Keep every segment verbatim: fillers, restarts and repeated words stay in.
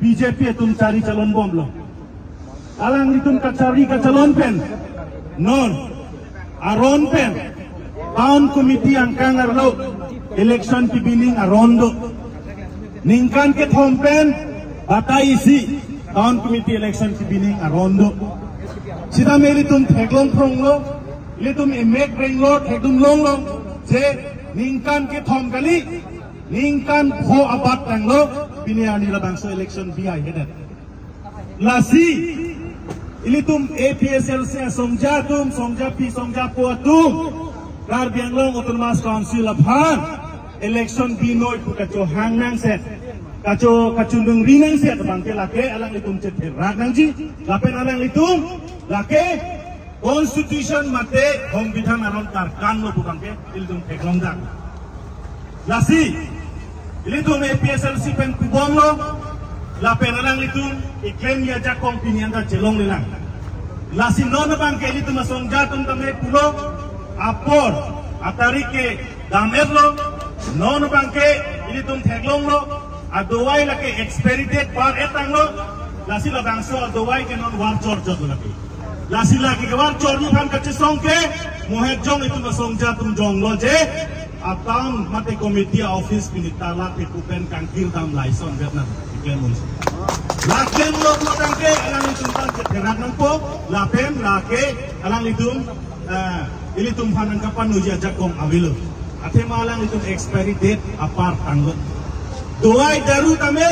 B J P atum chari chalon bomlo. Alanglitum kachari kachalon pen non aron pen town committee angkang arlo election kebi ning aron do. Ningkan kethom pen batai isi town committee election kebi ning aron do. Sitame ilitum theklong phronglo, ilitum emek renglo, thekdun longlo, je ningkan kethom kali, ningkan pho abat tanglo, pini arni labangso election bi ai hedet. Lasi, ilitum A P H L C asongja atum, songjapi, songjapo atum, Karbi Anglong Autonomous Council aphan election binoi pu kachohang nangset, kacho, kachoningri nangset abangke lake alanglitum chetherak nangji, lapen alanglitum lake Constitution mate Songbidhan aron karkanlo pu abangke ilitum theklongdak. Lasi, ilitum A P H L C pen kubomlo, lapen alanglitum iklemji ajakong pini anta chelonglelang. Lasi non abangke ilitum asongja atum tame pulo, apor, atarik ke dam-etlo, non abangke ilitum theklonglo, adawai lake expiry date par-et tanglo, lasi labangso adawai ke non war chorchot lake. Lasi lake kevar chorni aphan kachesong ke, mohet jong itum asongja atum jonglo je, a town mate committee office pini tala pekupen kangkir dam lason vet nang, iklem unsi. Laklem lo pulo tangke, alanglitum aphan chetherak nangpo, lapen lake, alanglitum, eh, ilitum aphan nangkapanuji ajakong avelo. Athema alanglitum expiry date apar tanglo. Dawai daru tame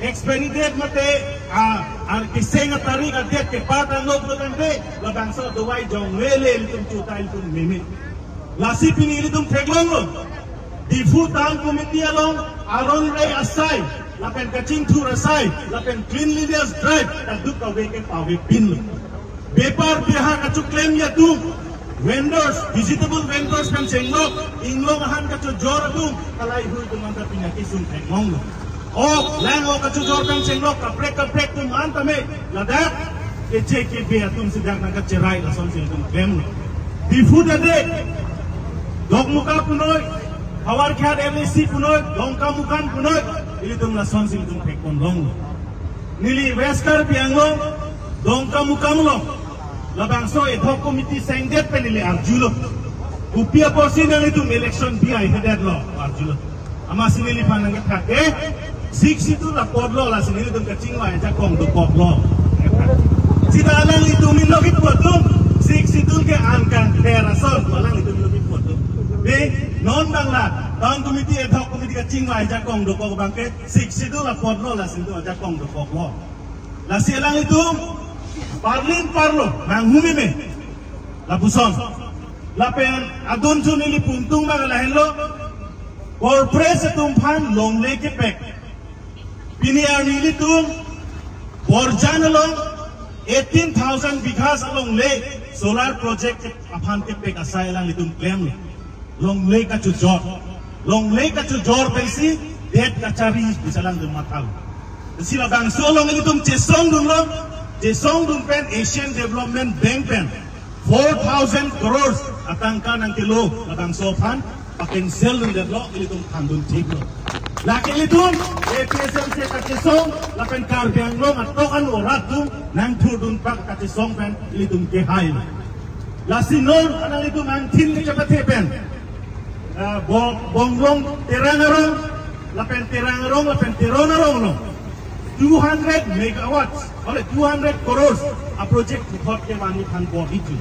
expiry date mate, ah, ah, keseng atarik a-date kepar tanglo pulo tangke, labangso dawai jongle le ilitum chuta ilitum meme. Lasi pini ilitum theklonglo. Diphu Town Committee along aron rei asai, lapen kachingthur asai, lapen cleanliness drive, kaduk kave ke pavepinlo. Bepar bihar kachoklemji atum, vendors, vegetable vendors pen chenglok, inglong ahan kachojor atum, kalai hui atum anta pini akesung theklonglo. O, lang o kachojor pen chenglok, kaprek kaprek atum an tame, ladak, keche kebe atum si dak nangkacherai lasonsi ilitum klemlo. Diphu dade, Dokmoka punoi, Howraghat L A C punoi, Dongkamukam punoi, ilitum lasonsi ilitum thekponlonglo. Neli West Karbi Anglong, Dongkamukam along, labangso ad hoc committee sengdet pen neli arjulo. Kopi apotsi nanglitum election bi ai hedetlo, arjulo. Amatsi neliphan nangkethak ke, Sixth Schedule apotlo, lasi nelitum kachingvai ajakong dokoklo. Sita alanglitum inlo kipu atum, Sixth Schedule ke angkang ther ason, alanglitum inlo kipu atum. Be, non bangla, Town Committee, ad hoc committee kachingvai ajakong dokok abangke, Sixth Schedule apotlo, lasi nelitum ajakong dokoklo. Lasi alanglitum, parlin parlo, nanghumeme. Lapuson. Lapen adun chun neli pungtung bang lahenlo. Corporate atum aphan longle kepek. Pini arni ilitum Borjan along eighteen thousand bighas alongle solar project aphan kepek asai alanglitum klemlo. Longle kachojor. Longle kachojor pensi date kachari pu alanglitum mathalo. Si labangso along ilitum chesongdunlo, chesongdun pen Asian Development Bank pen four thousand crores atangka nangkelo labangso aphan pa-cancel dundetlo, ilitum thandun thiklo. Lake ilitum A P H L C kachesong lapen Karbi Anglong atok an orat atum nangthurdun pak kachesong pen ilitum kehailo. Lasi non alanglitum angthin kechepathe pen, ah, Bo-, Bonglong Terang arong, lapen Terang arong, lapen Teron arong along two hundred megawatts, ole two hundred crores a-project puthot kevanji aphan bor-icho.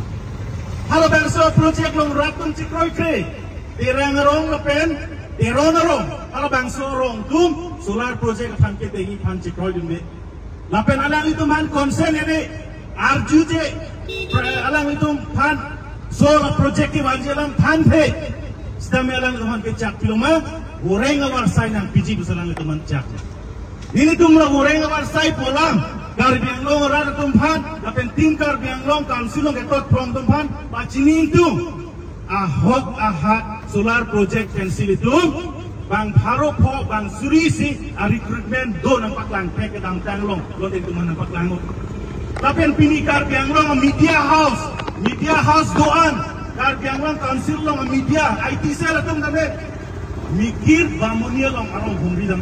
Halabangso project along rat atum chekroikre, Terang arong lapen Teron arong, halabangso arong atum solar project aphan ketengji aphan chekroidunde. Lapen alanglitum aphan concern ere arjuje, pra-, alanglitum aphan solar project kevanji alam thanthe. Sitame alanglitum aphan kechak piloma, voreng avarsai nangpiji pusi alanglitum aphan chak. Nelitum la voreng avarsai pu alam, Karbi Anglong arat atum aphan, lapen Team Karbi Anglong Council along ketot from atum aphan pachini ingtung. Ahok ahat solar project pensi ilitum bang pharo pho bang suri isi a-recruitment do nangpaklangpek kedamtang along, lo ilitum nangpaklang. Lapen pini Karbi Anglong media house, media house do-an, Karbi Anglong Council along media, I T cell atum tame, Mikir Bamuni along arong humri dam.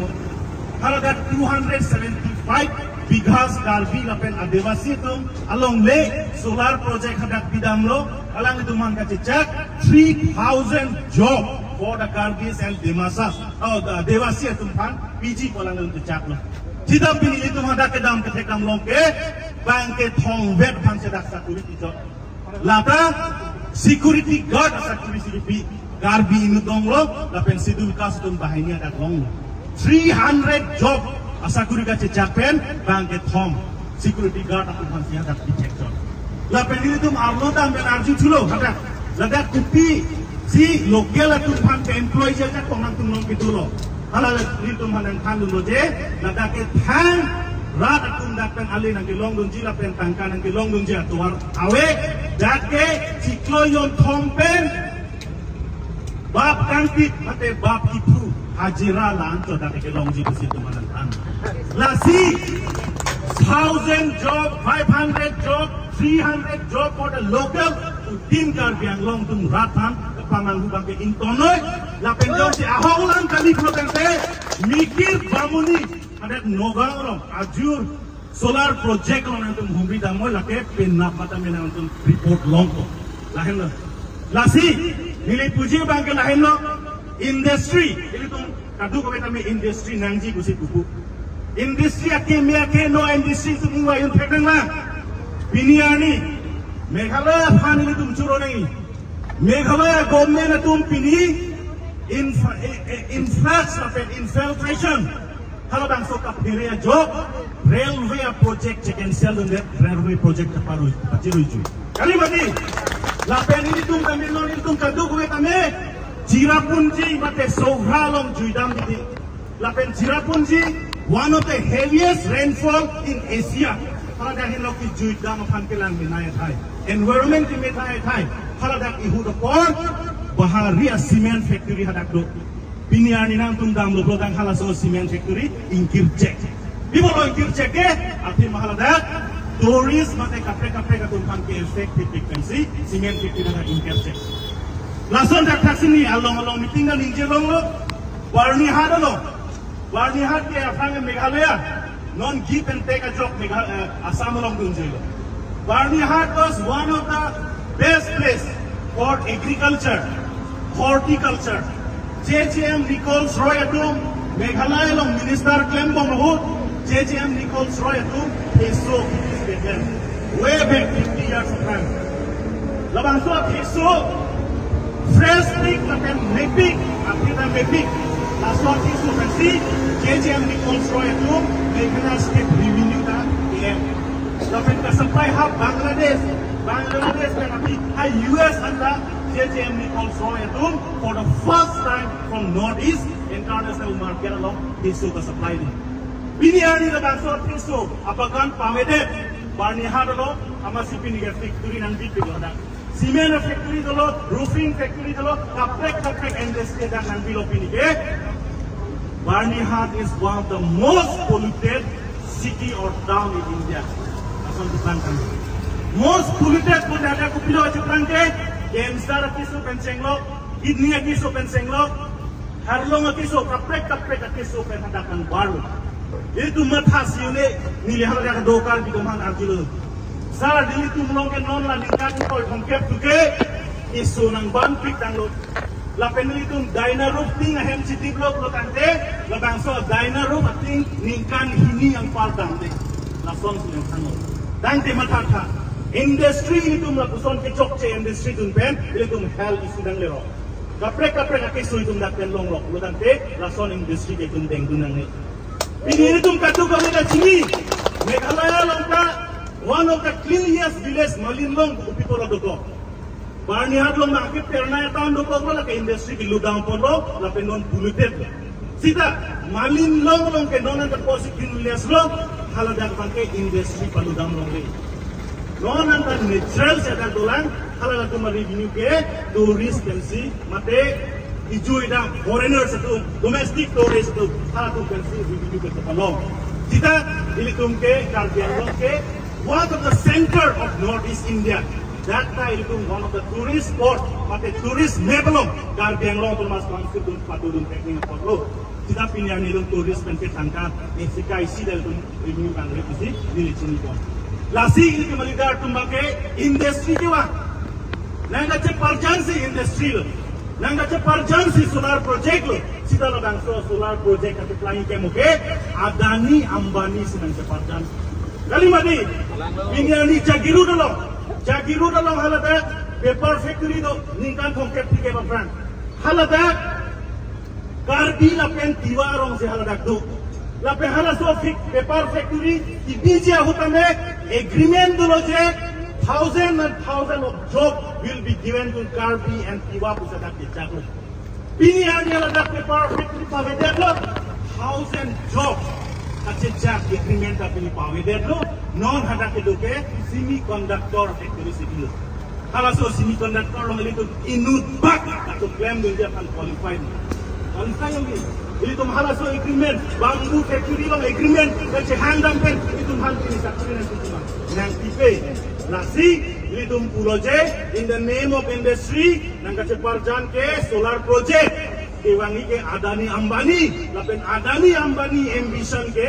Haladak two hundred seventy-five five bighas Karbi lapen Adivasi atum alongle solar project hadak pidamlo, alanglitum aphan kachechak three thousand job for the Karbis and Dimasas, oh, the Adivasi atum aphan piji pu alanglitum chechaklo. Sita pini ilitum hadak kedam kethekdam along ke bang kethom vet aphan si dak sakuri pijok. Lata security guard asakuri si pi Karbi inut longlo, lapen Scheduled Caste atum banghini adak longlo. Three hundred job asakuri kachechak pen bang kethom security guard atum aphan si hadak pithek chot. Lapen ilitum arlo dam pen arjuthulo hadak, ladak kopisi local atum aphan ke-employ jajak tong nangtum long kedo lo. Hala ilitum aphan nangthandunlo je, ladak ke thang rat atum dak pen ale nangkelongdunji lapen tangka nangkelongdunji atovar ave, dak ke chiklo jonthom pen bap kangtit mate bap kiphu hajira la-an cho dak ke kelongji pusi ilitum aphan nangthan. Lasi thousand job, five hundred job, three hundred job for the local, to Team Karbi Anglong atum rat aphan kepamanghu abang ke ingtongnoi, lapen jongsi ahok lang kali pulo tangte Mikir Bamuni hadak Nagaon along ajur solar project along nangtum humri damnoi, lake penap mata me nangtum report longpo. Lahenlo. Lasi neli puji abang ke lahenlo, industry, ilitum kadokave tame industry nangji pusi pupu. Industry akeme akeno industry atum ingvai un thekdang lang. Pini arni Meghalaya aphan ilitum choro nangji. Meghalaya government atum pini infra-, eh, eh, influx lapen infiltration halabangso kaphere ajok railway project che-cancel dunde, railway project kaparui, pachiruijui. Kali mati, lapen ilitum tame non ilitum kadokave tame Cherrapunji mate Sohra along juidam titi. Lapen Cherrapunji, one of the heaviest rainfall in Asia. Haladak henlo ke juidam aphan kelang menai athai, environment ke menai athai. Haladak ihut apor bahari a-cement factory hadak do. Pini arni nangtum damlo pulo tang halaso cement factory ingkirchek. Pi pulo ingkirchek ke, athema haladak tourist mate kaprek kaprek atum aphan ke-affect pipik pensi cement factory hadak ingkirchek. Lason dak thaksi neli along along meeting nangningjelo. Byrnihat along, Byrnihat ke aphrang Meghalaya, non give and take ajok Megha-, eh, Assam along dunjelo. Byrnihat was one of the best place for agriculture, horticulture. J J M Nichols Roy atum Meghalaya along minister klembom ahut, J J M Nichols Roy atum theso kitis beten. Way back fifty years of time. Labangso theso fresh pik lapen mepik, aphi ta mepik. Laso theso pensi J J M Nichols Roy atum Meghalaya State Revenue ta ke-em. Lapen ka-supply ha Bangladesh, Bangladesh pen aphi ha U S anta J J M Nichols Roy atum for the first time from Northeast international market along theso ka-supply di. Pini arni labangso theso abagan pamedet Byrnihat along, amatsi pini ke factory nangbipik lo hadak. Cement factory dolo, roofing factory dolo, kaprek kaprek industry dak nangbilo pini ke. Byrnihat is one of the most polluted city or town in India. Lason cheplang kan. Most polluted pon ada kopilo cheplang ke, cancer akeso pen chenglok, kidney akeso pen chenglok, harlong akeso, kaprek kaprek akeso pen hadak nangbarlo. Itum matha si un-e, neli haladak dokar bidom aphan arjulo. Sar, ilitum along ke non la ningkan ingkoi thomkep tu ke keso nangbanpik tanglo. Lapen ilitum Dyna Roof ating ahem chediplo pulo tangte, labangso Dyna Roof ating ningkan hini anpar damde. Lasonsi nangthanlo. Tangte mathatha. Industry ilitum lapuson kechokche industry dun pen ilitum health issue danglelo. Kaprek kaprek akeso itum dak pen longlo pulo tangte, lason industry ke itum dengdun nangne. Pini ilitum kadokave ta chini, Meghalaya along ta one of the cleanliest village Malinlong pu people dokok. Byrnihat along ma ke Pernai town dokoklo, lake industry ke lockdown ponlo, lapen non polluted lo. Sita Malinlong along ke non anta kosi cleanliness lo, haladak abang ke industry pa-lockdown longle. Non anta natural sedak dolang, halatum a-revenue ke tourist pensi mate ijuidam foreigners atum, domestic tourist atum, halatum pensi revenue ke kepalong. Sita ilitum ke Karbi Anglong ke one of the center of Northeast India. Dak ta ilitum one of the tourist spot, mate tourist map along Karbi Anglong Autonomous Council atum padodun teknik apotlo. Sita pini arni along tourist pen ke tangka, eh, sika isi dal tum, eh, ini bang rep isi, neli chinipon. Lasi ilitum aleader atum abang ke industry kevang. Nangkacheparjan si industry lo. Nangkacheparjan si solar project lo. Sita labangso solar project kacheplangji ke mo ke Adani Ambani si nangcheparjan. Kali mati. Pini arni Jagiroad along. Jagiroad along haladak paper factory do ningkan thomkep phlikep aphrang. Haladak Karbi lapen Tiwa arong si haladak do. Lapen halaso fik-, paper factory kebiji ahut tame agreement dolo je thousand and thousand of job will be given to Karbi and Tiwa pusi dak kechak lo. Pini arni haladak paper factory pavedetlo, thousand job kachechak agreement ta pini pavedetlo. Non hadak kedo ke semiconductor factory si bilo. Halaso semiconductor along ilitum inut bak atum klemdunji aphan qualified. Qualified lagi. Ilitum halaso agreement, bamboo factory along agreement kachehangdam pen ilitum aphan pini sakuri nangpi ma? Nangpipe. Lasi ilitum pulo je, in the name of industry, nangkacheparjan ke solar project kevangji ke Adani Ambani, lapen Adani Ambani ambition ke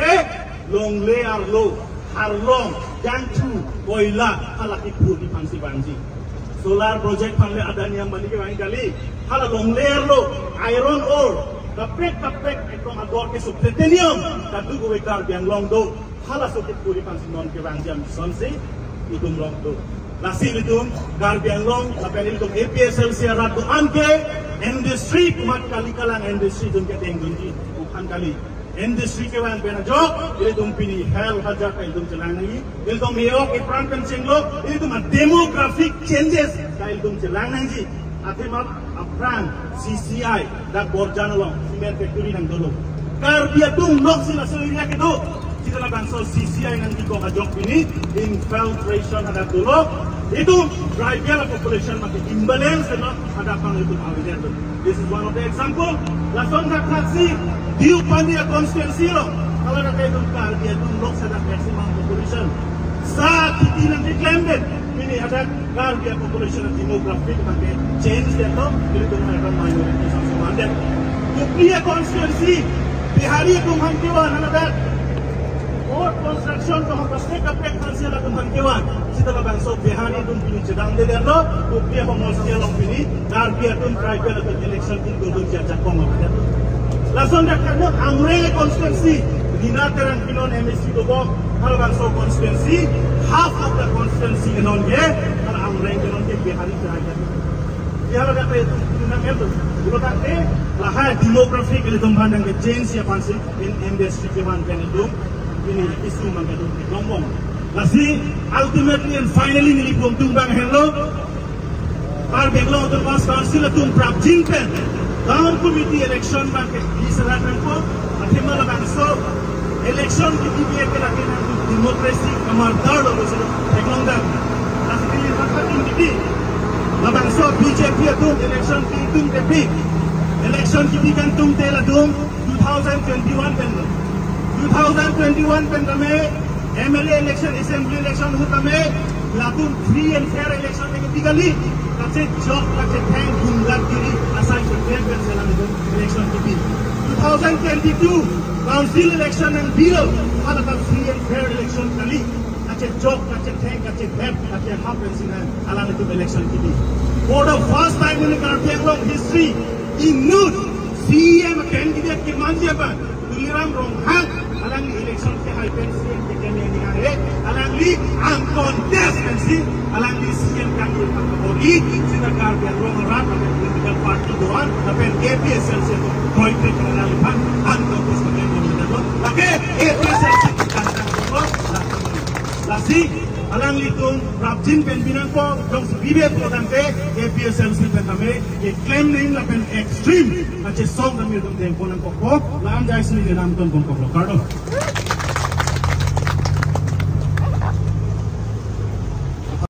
longle arlo, arlong, jangthu, koila, hala kipu di aphansi vangji. Solar project aphan le Adani Ambani kevangji kali, hala longle arlo, iron ore, kaprek kaprek ekdom ador keso plutonium, kadokave Karbi Anglong do, halaso kipu di aphansi non kevangji ambition si itum along do. Lasi ilitum Karbi Anglong, lapen ilitum A P H L C arat do-an ke industry komat kali, kalang industry atum kedengdunji aphan kali. Industry kevang pen ajok ilitum pini hel hajat ta ilitum chelang nangji. Ilitum meyok ipran pen chenglo, ilitum a demographic changes ta ilitum chelang nangji. Athema aphrang C C I dak Borjan along cement factory nangdolo. Karbi atum lok si laso area kedo. Sita labangso C C I nangkikok ajok pini infiltration hadak dolo. Itum tribal population mate imbalance lo, hadak abang itum avedetlo. This is one of the example. Lason dak thaksi Diu Pania constituency lo. Haladak itum Karbi atum lok si dak maximum population. Sa kheti nangkeklem det. Pini hadak Karbi population demographic abang ke change det lo. Ilitum hadak minority samse mandet. Kopili constituency Bihari atum aphan kevan haladak. Road construction to haladak kaprek kaprek aphansi latum aphan kevan. Sita labangso Bihari atum pini chedangde detlo. Kopili ahormu along pini Karbi atum tribal atum election atum dodunji ajakong avedetlo. Lason dak karno Amreng constituency, Rina Terang Kilon M A C dobom, halabangso constituency, half of the constituency kenon ke, hala Amreng kenon ke Bihari tribal. Ya, hala dak itum nang itu. Pulo tangte, lahai demographic ilitum aphan nangkechange aphansi, in industry kevan pen itum, pini issue abang itum longbom. Lasi, ultimately and finally neli pu atum abang henlo, Karbi Anglong Autonomous Council atum prapjin pen town committee election abang ke di serat nangpo, athema labangso election kipi ke lake nangtum democracy kamardar lo, lo silo theklongdam. Lasi neli hak atum kipi, labangso B J P atum election kipi atum kipi, election kipi kan atum te latum two thousand twenty-one pen lo. Two thousand twenty-one pen tame M L A election, assembly election ahut tame, latum free and fair election nangkepi kali, kachejok, kachetheng, gundagiri asai ketheng pen si latum election kipi. Two thousand twenty-two council election nangpilo, hala ta free and fair election kali, kachejok, kachetheng, kachethep, kachehap pensi nang alanglitum election kipi. For the first time in Karbi Anglong history, inut C E M candidate kemanji abang Tuliram Ronghang, alangli election kehai pen C E M keklem nangji ahe, alangli uncontest pensi, alangli C E M kangni pangkapori, sita Karbi Anglong arat, lapen political party do-an, lapen A P H L C do, kroikre alangliphan uncontest keklem nangji do, lapen A P H L C kangni do, lasi, alanglitum prapjin pen binong po, jongsi bibe pulo tangte, A P H L C pen tame, keklem nangji lapen extreme kachesong tame itum dengpon nangkokpo, la-an jaisi neli nangtonpon koklo, kardom.